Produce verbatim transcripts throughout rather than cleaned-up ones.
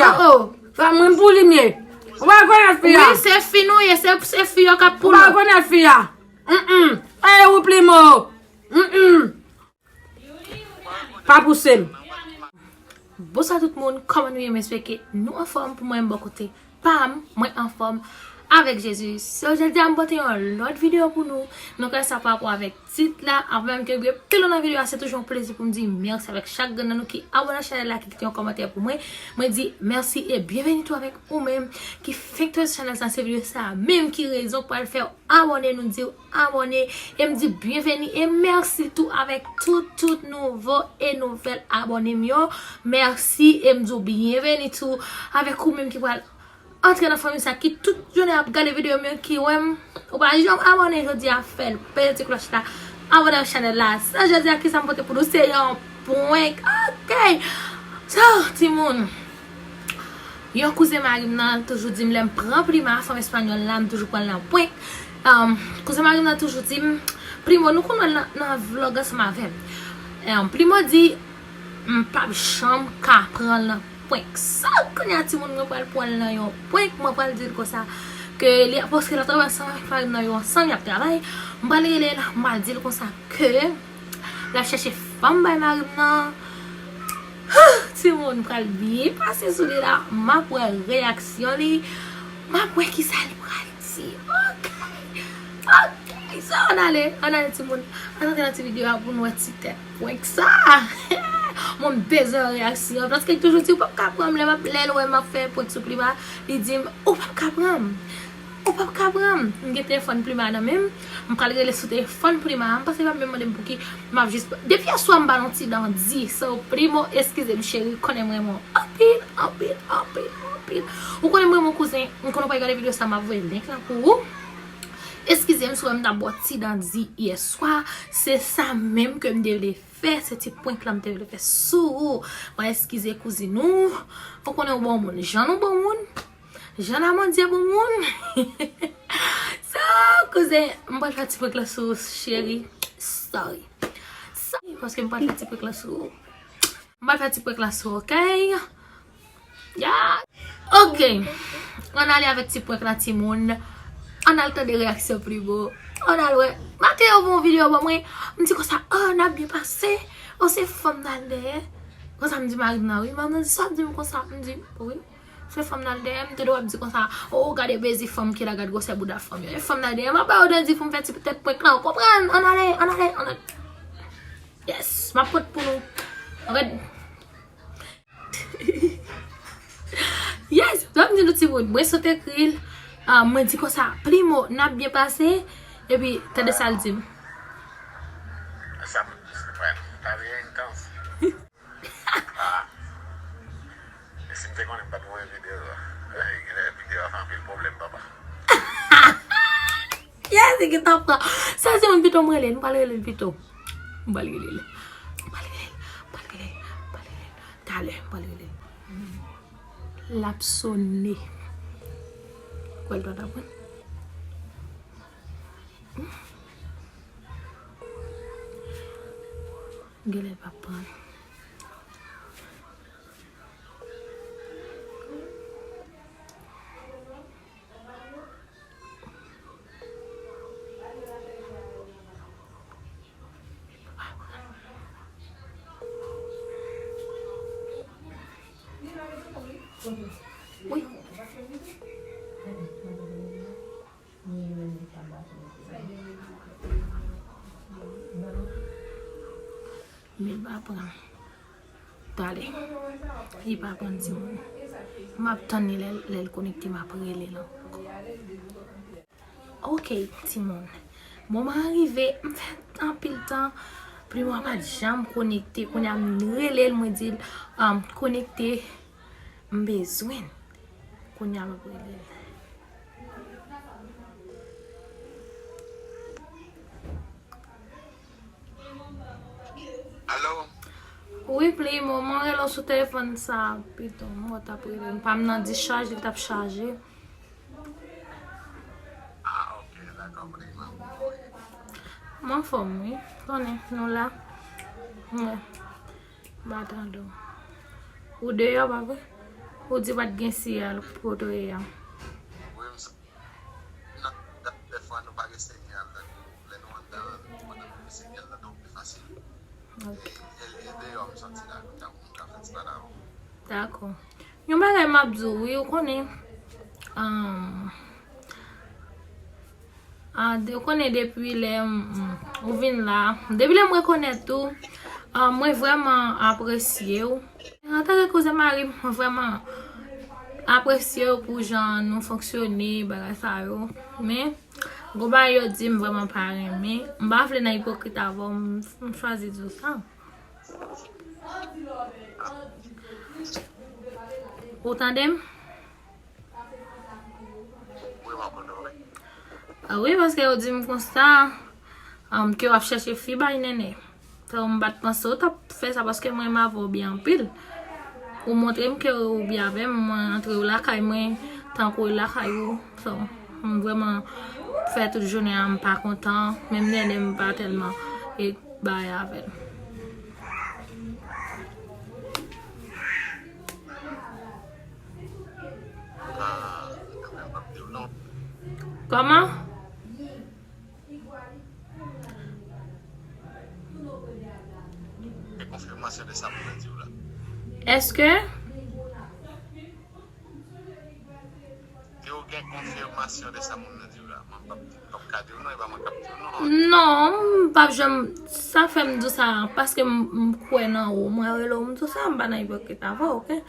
Oh, oh. Sa mwen pou li m ye. Ou pa rekonèt fi a? Wi, se fi nou ye, se, se fi yo k ap pou nou. Ou pa rekonèt fi a? Mm-mm. E ou Plimo? Mm-mm. Pa pouse m. Bonswa tout moun, kòman nou ye? Mwen espere ke nou anfòm. Pou mwen, bò kote pa m, mwen anfòm avèk Jezi. So, jodi a m pote yon lòt videyo pou nou. Nou ka sa pa rapò avèk tit la, avan menm ke m gen pi lwen nan videyo a, se toujou yon plezi pou m di mèsi avèk chak grenn nan nou ki abòne a chanèl la, ki kite yon kòmantè pou mwen. Mwen di mèsi e byenveni tou avèk ou menm ki fenk tonbe sou chanèl sa, se videyo sa menm ki rezon k pral fè w abòne, nou di w abòne, e m di byenveni e mèsi tou avèk tout, tout nouvo e nouvèl abòne m yo. Mèsi e m di w byenveni tou avèk ou menm ki pral antre nan fanmi sa, ki tout jounen ap gade videyo m yo, ki wè m, ou pa janm abòne, jodi a fè l, peze ti klòch la, abòne ak chanèl la. Sa jodi a, kisa m pote pou nou? Se yon prank. Ok. So, timoun, yon kouzen mari m nan toujou di m, lè m pran Prima, fanm espanyòl la, m toujou pran l nan prank. Um, kouzen mari m nan toujou di m, Primo, nou konn wè l nan, nan vlòg ansanm avè m. Um, Primo di, m p ap janm ka pran l nan prank. So, kounye a, timoun, mwen pral pran l nan yon prank, mwen pral di l konsa ke li ap, paske l ap travay ansanm avèk mari m nan, yo ansanm, y ap travay. M pral rele l, m pral di l konsa ke l ap chèche fanm bay mari m nan. Timoun, m pral byen pase sou li la, m ap wè reyaksyon li, m ap wè kisa li pral di. Ok. Ok. So, ann ale, ann ale, timoun. Ann antre nan ti videyo a pou n wè ti tèt prank sa. Mwen, m bezwen reyaksyon. Paske l toujou di, ou p ap ka pran m lè m ap, lè l wè m ap fè prank sou Prima. Li di m, ou p ap ka pran m. Ou p ap ka pran m. M gen telefòn Prima nan men m. M pral rele sou telefòn Prima. M panse li p ap menm mande m pouki. M ap jis, depi yèswa m ba l yon ti dandi. So, Primo, eskize m, cheri. Konnen m renmen w anpil, anpil, anpil, anpil. Ou konnen m renmen w, kouzen. M konnen w pral gade videyo sa, m ap voye link la pou ou. Eskize m si w wè m t ap ba w ti dandi yèswa. Se sa menm ke m te vle fè. Se ti prank la m te vle fè sou ou. Mwen eskize kouzin ou. Ou konnen w bon moun. Jan nou bon moun. Jan Amandye bon moun. So, kouzen, m pral fè ti prank la sou ou, cheri. Sorry. Sorry, paske m pral fè ti prank la sou ou. M pral fè ti prank la sou ou, ok? Ya. Ok. Ann ale avèk ti prank la, timoun. Ann al tande reyaksyon Primo. Ann al wè. Maten yo voye yon videyo ban mwen. M di konsa, oh, n ap byen pase. Oh, se fanm n al dèyè. Konsa m di mari m nan, wi. Mari m nan di, sa w ap di m konsa? M di, wi. Se fanm n al dèyè, m tande w ap di konsa, oh, gade plezi fanm ki la, gad gwosè bouda fanm yo. E fanm n al dèyè, m ap ba yo dandi pou m fè ti tèt prank la, ou konprann? Ann ale, ann ale, ann ale. Yes, m ap pot pou nou. Ann gad. Yes, sa m di nou timoun, mwen sot ekri l, ah, mwen di konsa, Primo, n ap byen pase, epi tande sa l di m. Sa, mwen, ta vin entans. Ah. E si m te konnen m pa t voye videyo a. Eh, genlè videyo a fè anpil pwoblèm, papa. Yes, li gentan pran. Sa se moun pito m rele l, m pral rele l pito. M pral rele l. M pral rele l, m pral rele l, m pral rele l. Talè, m pral rele l. L ap sone. Kwè l pa t ap pran. Genlè l p ap pran. Wi. Men l pa pran. Talè. Li pa pran timoun. M ap tann li lè, lè l konekte, m ap rele l ankò. Ok, timoun. Moman an rive, m fè anpil tan. Primo a pa t janm konekte. Kounye a m rele l, mwen di l, um, konekte, m bezwen l. Kounye a m ap rele l. Alo? Wi, Primo, mwen rele w sou telefòn sa a pito. Mwen t ap rele. Pa m nan di chaje, li t ap chaje. Ah, ok, dakò, Primo. Mwen anfòm, wi. Konnen, nou la. Wi. M pa tande w. Ou deyò, pa vre? Ou di pa t gen siyal kote w ye a. Wi, m sa. Nan dèfwa nou pa gen siyal, tankou lè nou anndan, pandan nou gen siyal la, donk li fasil. Ok. E, e, e deyò m soti la, kounye a pou m ka fè ti pale avè w. Dakò. Yon bagay m ap di w, wi, ou konnen, um, ah, de, ou konnen depi lè, mm, ou vin la, depi lè m rekonèt ou, ah, mwen vrèman apresye w. Antanke kouzen mari m, mwen vrèman apresye w pou jan nou fonksyone, bagay sa yo. Men, gon bagay yo di m vrèman pa renmen. M pa vle nan ipokrit avè w, m, m chwazi di w sa. Ou tande m? Wi, m ap tande w, wi. Ah wi, paske yo di m konsa, um, ke w ap chèche fi bay Nènè. So, m pa t panse w t ap fè sa, paske mwen renmen avè w byen anpil. Ou montre m ke ou byen avè m, mwen antre w lakay mwen, tankou w lakay ou. So, m vrèman fè tout jounen an, m pa kontan, menm Nènè m pa tèlman e bay avè l. Kòman? Gen konfimasyon de sa moun nan di w la. Èske? Ke w gen konfimasyon de sa moun nan di w la. Mwen p ap, p ap ka di w non, e pa mwen k ap di w non. Non, m p ap janm, sa fè m di w sa, paske m, m kwè nan ou. Mwen rele w, m di w sa, m pa nan ipokrit avè w, oke?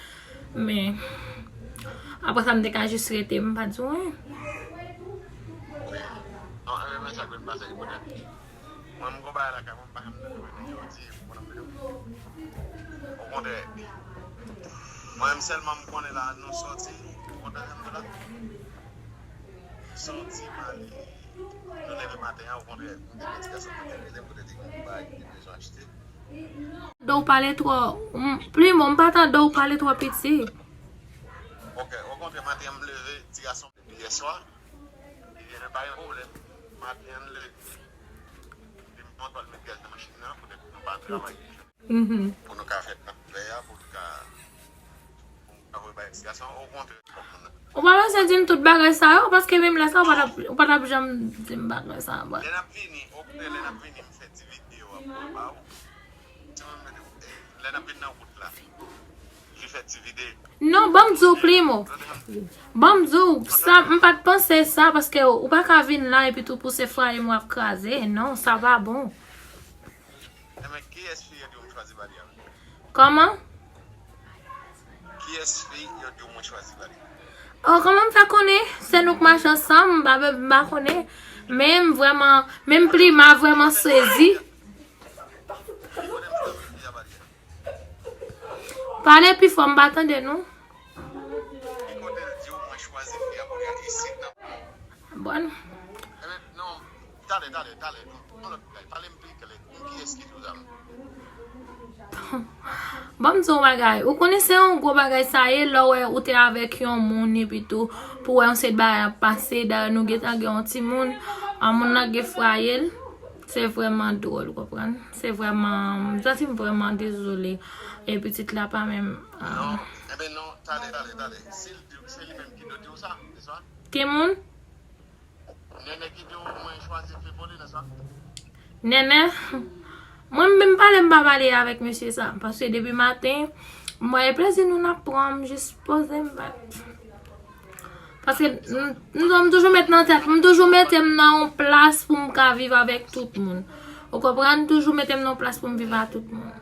Men, apre sa, m te ka jis rete, m pa di w anyen. Wi. Non, e men sa k vin pase, e poutèt mwen, m gon bagay lakay mwen, m pa janm tande nèg yo di, ou konn anpil. Okontrè, mwen menm sèlman m konnen la, nou sòti, ou konn tande m la. Sòti, m ale, nou leve maten an, okontrè, m te gen ti gason mwen te rele, m te di m bagay ki te bezwen achte. Tande w pale twò, m, Plimo, m pa tande w pale twò piti. Ok, okontrè, maten an, m leve, ti gason depi yè swa, li gen pa gen pwoblèm. Maten an, m leve, li montre l met gaz nan machin nan, poutèt nou pa travay. Mhm. Pou nou ka fè tan vè a, pou nou ka, pou nou ka voye bay ti gason, okontrè. Ou pa bezwen di m tout bagay sa yo, paske menm lè sa, ou pa t ap, ou pa t ap janm di m bagay sa yo. Lè n ap vini, okontrè, lè n ap vini, m fè ti videyo a pou yo ba ou. Ti mwen mete, eh, lè n ap vin nan wout la, li fè ti videyo. Non, ban m di w, Plimo. Ban m di w, sa, m pa t panse sa, paske ou pa ka vin la epi tou pou se fwaye m w ap kraze. Non, sa pa bon. Enben, kiyès fi yo di w m chwazi ba li a? Kòman? Kiyès fi yo di w mwen chwazi ba li? Oh, kòman m fè konnen? Se nou k mache ansanm, m pa, m pa konnen. Men m vrèman, menm Plima vrèman sezi. Pale pi fò, m pa tande nou. Ki kote l di w mwen chwazi fi a pou li a isit nan. Bon. Enben, non, talè, talè, talè. Yon lòt bagay. Pale m pi klè. Kiyès ki di w sa menm? Ban m di w yon bagay. Ou konnen se yon gwo bagay sa ye, lè w wè ou te avèk yon moun epi tou, pou w wè yon seri de bagay ap pase, dayè nou gentan gen yon timoun, a moun nan gen fwaye l. Se vrèman dwòl, ou konprann? Se vrèman, m santi m vrèman dezole. E pitit la pa menm, ah. Non, enben non, talè, talè, talè. Se l di, se li menm ki do di w sa, se sa? Ki moun? Nènè ki di w mwen chwazi fi pou li, nan sa? Nènè? Mwen menm pale, m pa pale avèk mesye sa. Paske depi maten, m wè e plezi nou n ap pran, m jis poze m bat. Paske m, m, m toujou met nan tèt, m toujou mete m nan yon plas pou m ka viv avèk tout moun. Ou konprann? M toujou mete m nan yon plas pou m viv ak tout moun.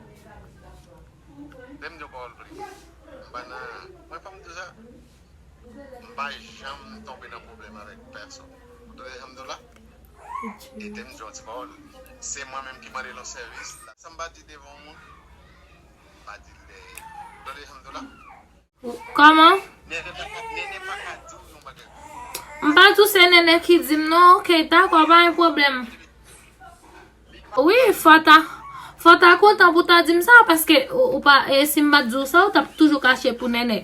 Lè m di w pawòl vre, m pa nan, mwen fò m di w sa, m pa janm tonbe nan pwoblèm avèk pèsonn. Ou tande jan m di w la? E te m di w yon ti pawòl. Se mwen menm ki mande l yon sèvis. Sa m pa di devan yon moun, m pa di l dèyè. Ou tande jan m di w la? Kòman? Nènè pa ka, Nènè pa ka di w yon bagay. M pa di w se Nènè ki di m non, ok, dakò, pa gen pwoblèm. Wi, fò ta, fò ta kontan pou ta di m sa, paske ou, ou pa, e si m pa t di w sa, ou t ap toujou kache pou Nènè.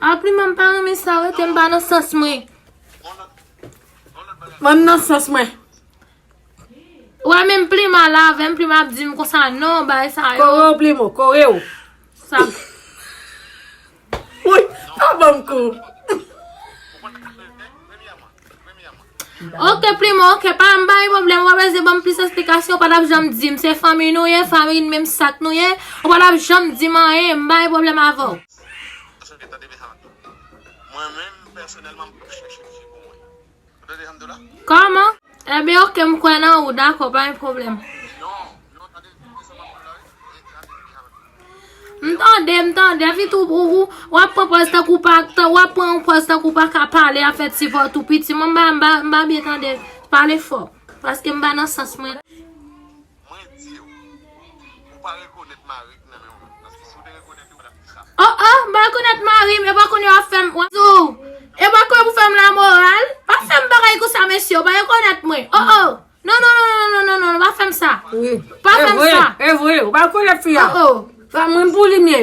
Apli, m pa renmen sa, rete m pa nan sans mwen. Mwen nan sans mwen. Ou wè menm Plima la avè m, Plima ap di m konsa non, bagay sa yo. Kore w, Plimo, kore w. Sa. Fanm kou. Ok, Plimo, ok, pa m pa gen pwoblèm, ou pa bezwen ban m plis esplikasyon, ou pa t ap janm di m, se fanmi nou ye, fanmi n menm sak nou ye, ou pa t ap janm di m anyen, m pa gen pwoblèm avè w. Mwen menm, pèsonèlman, m p ap chèche fi pou mwen. Ou tande sa m di w la? Kòman? Ebyen, ok, m kwè nan ou, dakò, pa gen pwoblèm. Non, non, tande, tande sa m ap di w la, wi. E, tande, tande sa m ap di w la. M tande, m tande. Epi tou, ou, ou, w ap pran pòz tankou w pa, tan, w ap pran yon pòz tankou w pa ka pale, ap fè ti vwa tou piti. Mwen, m pa, m pa, m pa byen tande. Pale fò. Paske m pa nan sans mwen. Mwen di w, ou pa rekonèt mari k nan men w. Paske si w te rekonèt li, ou pa t ap di sa. Oh, oh, m pa rekonèt mari m, e pa kounye w ap fè m, w ap di w, e pa kounye w pou fè m lamoral. Pa fè m bagay konsa, mesye, ou pa rekonèt mwen. Oh, oh. Non, non, non, pa fè m sa. Wi. Pa fè m sa. E vre, ou pa rekonèt fi a. Oh, oh. Sa moun pou li m ye.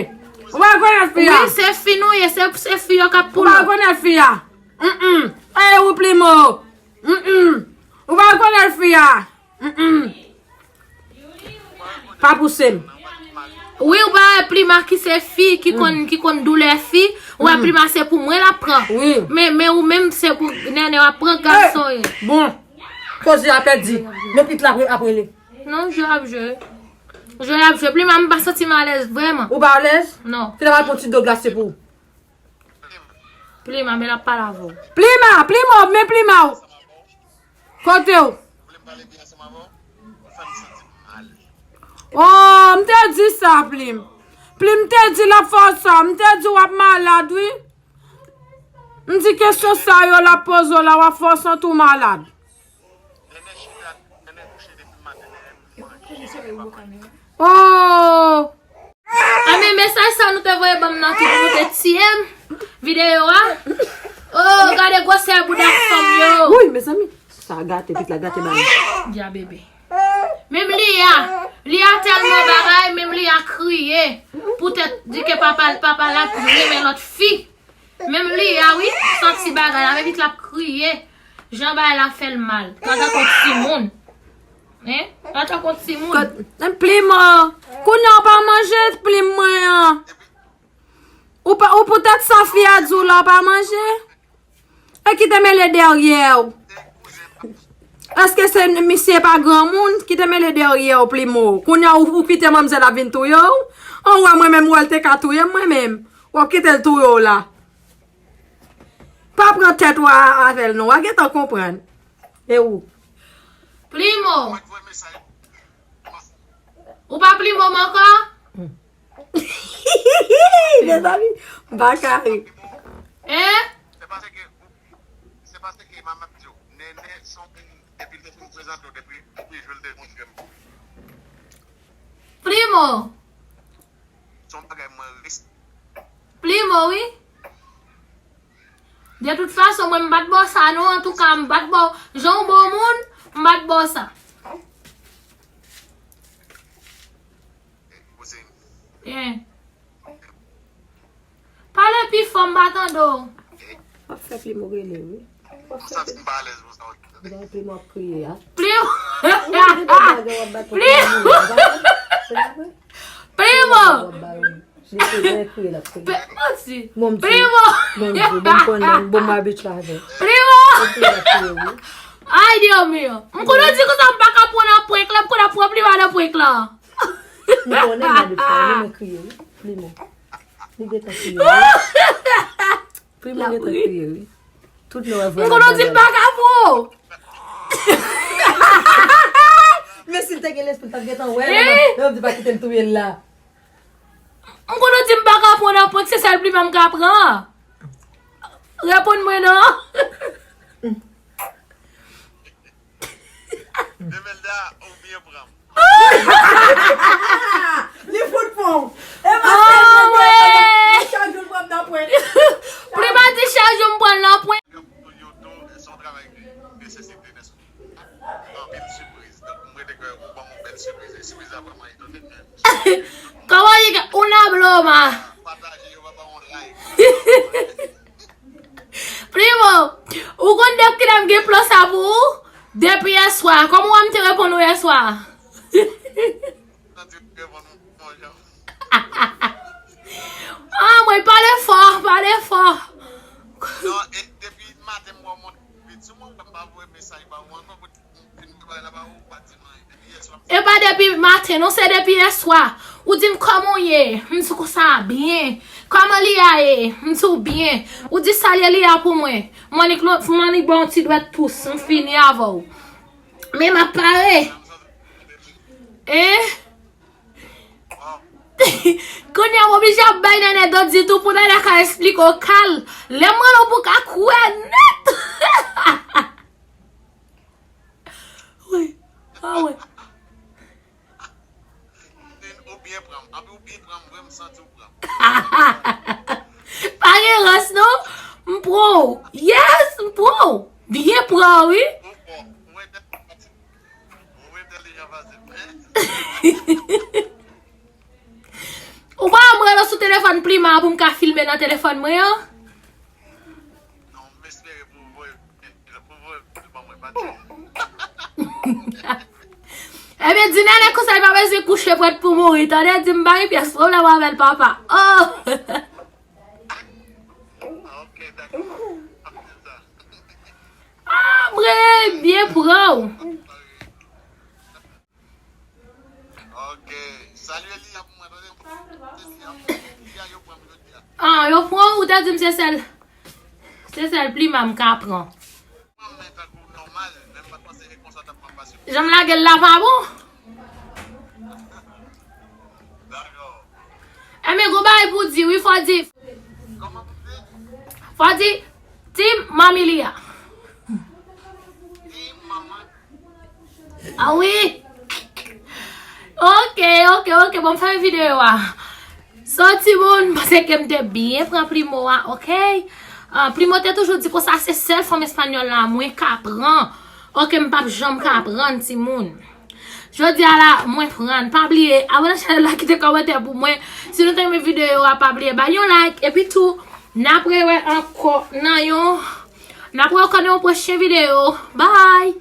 Ou pa rekonèt fi a. Wi, se fi nou ye, se, se fi yo k ap pou nou. Ou pa rekonèt fi a. Mm, mm. E ou Plimo. Mm, mm. Ou pa rekonèt fi a. Mm, mm. Pa pouse m. Wi, ou pa wè Plima ki se fi, ki konn, ki konn doulè fi. Ou wè Plima se pou mwen l ap pran. Wi. Men, men ou menm se pou nènè w ap pran gason. Bon, koze a pèdi. Men pit la ap rele. Non, jwe ap jwe. Jwe ap jwe. Plima, m pa santi m alèz, vrèman. Ou pa alèz? Non. Fi la pral pran ti do glase pou ou. Plima, men l ap pale avè w. Plima, Plimo, men Plima w. Kote w? Oh, m te di sa, Plim. Plim te di l ap fè w sa. M te di w ap malad, wi. M di kesyon sa yo l ap poze w la, w ap fè w santi w malad. Oh! Anben, mesaj sa nou te voye ban m nan ki pou nou te tiye m. Videyo a. Oh, gade gwosè bouda fanm yo. Woy, mezanmi. Sa gate, pit la gate ba li. Dja bebe. Menm Lia. Lia tèlman bagay, menm Lia kriye. Poutèt di ke papa, papa l ap renmen lòt fi. Menm Lia, wi, santi bagay la, men pit la ap kriye. Jan bagay la fè l mal. Gade tankou timoun. Hein? Gade tankou timoun. Kot, Plimo, kounye a w pa manje plim mwen an. Ou pa, ou poutèt sa fi a di w la w pa manje? E ki te mele dèyè w? Èske se misye pa granmoun ki te mele dèyè w, Plimo? Kounye a ou, ou kite manmzèl ap vin touye w? An wè mwen menm, wè l te ka touye m mwen menm. W ap kite l touye w la. Pa pran tèt ou a, avè l non, w a gentan konprann. E ou? Plimo! Ou pa Plimo m ankò? Mezanmi, m pa ka ri. Hein? Se paske, se paske m ap di w, Nènè se yon moun, depi l te fin prezante w, depi, depi jou l te montre m. Plimo! Se yon bagay mwen res- Plimo, wi. De tout fason, mwen m pa t ba w sa non, antouka, m pa t ba w, jan w bon moun, m pa t ba w sa. Hein. Pale pi fò, m pa tande w. W ap fè Plimo rele, wi. W ap fè Plimo. Gade Plimo ap kriye a. Plimo! Ou pa gen dwa gade w ap bat kòt moun, w ap bat kòt moun, se pa vre? Plimo! W ap ba yo. Li se lè kriye l ap kriye. Pe-, manti. Bon, m di, Primo! Bon, m di, bon, m konnen, bon, m abitye avè l. Primo! Ou kriye l ap kriye, wi. Ay, Dios mío. M konnen di konsa m pa ka pran nan prank la, m konnen ap pran Primo nan prank la. M konnen m abitye, li renmen kriye, wi. Primo. Li gentan kriye, wi. Primo gentan kriye, wi. Tout nou wè vre. M konnen di m pa ka pran. Men si l te gen lespri, l t ap gentan wè, lè m ap, lè m ap di pa kite l touye l la. M konnen di m pa ka pran nan prank, se sèl Primo m ka pran. Reponn mwen non. Demelda, ou byen pran m. Li fout pran w. E paske l di chak jou l pran m nan prank. Primo di chak jou m pran l nan prank. Yo tou, se yon travay ki nesesite, nesesite anpil sipriz. Donk, m rete kwè ou ban m yon bèl sipriz. E sipriz la vrèman etone m. Kòman li gen una broma? Pataje yo, papa, yon like. Primo, ou konn depi kilè m gen plan sa pou ou? Depi yèswa. Kòman w wè m te reponn ou yèswa? Ah, mwen pale fò, pale fò. Ti mwen pa voye mesaj ba ou ankò pou fin travay la ba ou pa di mwen. Depi yè swa. E pa depi maten, non, se depi yè swa. Ou di m kòman w ye? M di w konsa byen. Kòman li a ye? M di w byen. Ou di salye li a pou mwen. Mwen nik lo- mwen nik ba w yon ti dwèt pous. M fini avè w. Men m ap pare. Hein? Kounye a, w oblije ap bay Nènè dòt di tou pou Nènè ka esplike w kal. Lè m rele w pou w ka kwè nèt. Wi. Ah, wi. Ou byen pran m. Anpi ou byen pran m vre, m santi w pran m. Pa gen rans, non. M pran w. Yes, m pran w. Byen pran w, wi. Ou fò. Ou entèlijan. Ou entèlijan pase m. Ou pa wè m rele w sou telefòn Plima pou m ka filme nan telefòn mwen an? Non, m espere pou w voye, pou w voye l ban mwen, pa di m. Ebyen, di Nènè konsa, li pa bezwen kouche prèt pou mouri. Tande, di m pa gen pyès pwoblèm avè l, papa. Oh! Ok, dakò. M ap di l sa. Ah, m rele l byen pran w. Ok. Salye Lia pou mwen, tande. Lia, yo pran m jodi a. Ah, yo pran w, ou te di m se sèl, se sèl Plima m ka pran. Mwen tankou nòmal, men m pa t panse e konsa t ap pran pasyon. Jan m lage l la pa bon. Dakò. Enben, gon bagay pou di, wi, fò di. Kòman pou di? Fò di, Team Manmi Lia. Team Manman. Ah wi. Ok, ok, ok. Bon, m fè videyo a. So, timoun, m panse ke m te byen pran Primo a, ok? Ah, Primo te toujou di konsa se sèl fanm espanyòl la mwen ka pran. Ok, m p ap janm ka pran, timoun. Jodi a la, mwen pran. Pa bliye, abòne chanèl la, kite kòmantè pou mwen. Si nou te renmen videyo a, pa bliye bay yon like. Epi tou, n ap rewè ankò nan yon, n ap rewè ankò nan yon pwochen videyo. Bye!